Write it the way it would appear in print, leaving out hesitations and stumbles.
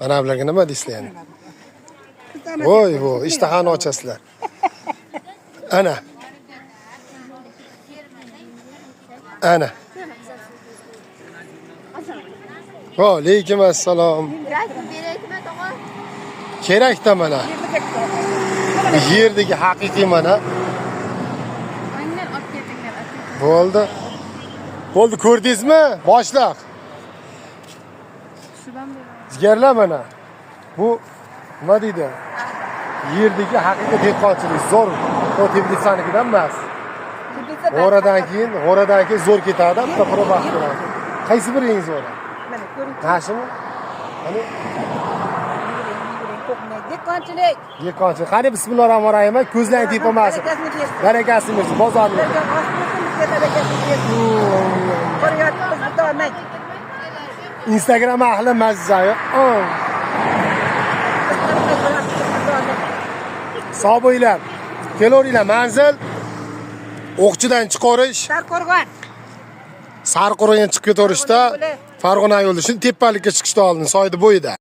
Mana bularga nima deysizlar endi? Voy voy, ishtahani ochasizlar. Ana. Ana. Va alaykum assalom. Kerakda mana. Yerdagi haqiqiy mana. Aynan olib ketinglar. Bo'ldi. Bo'ldi, ko'rdingizmi? Boshliq. Jigarlar mana. Bu nima deydi? Yerdagi haqiqiy dehqonchilik zo'r. O teplitsanikidan emas. G'o'radan keyin zo'r ketadi, bitta quruq vaqt bo'ladi. Qaysi biri eng zo'ri? Mana ko'ring. Mana shumi? Qani Dehqonchilik. Dehqonchilik. Qani bismillahir rohmanir rohim. Ko'zlaring tepamasin. Barakasini bersin. Barakasini bersin. Bozorni. Bizga osh bo'lsin, bizga barakasini bersin. Ko'ryapmiz, bitolmaydi. Instagram ahli mazza. Sog' bo'linglar. Kelaveringlar. Manzil O'qchidan chiqarish, Sarqo'rg'on. Sariqo'rg'onga chiqib ketaverishda Farg'ona yo'lida, shuni tepalikka chiqishdan oldin, soyni bo'yida.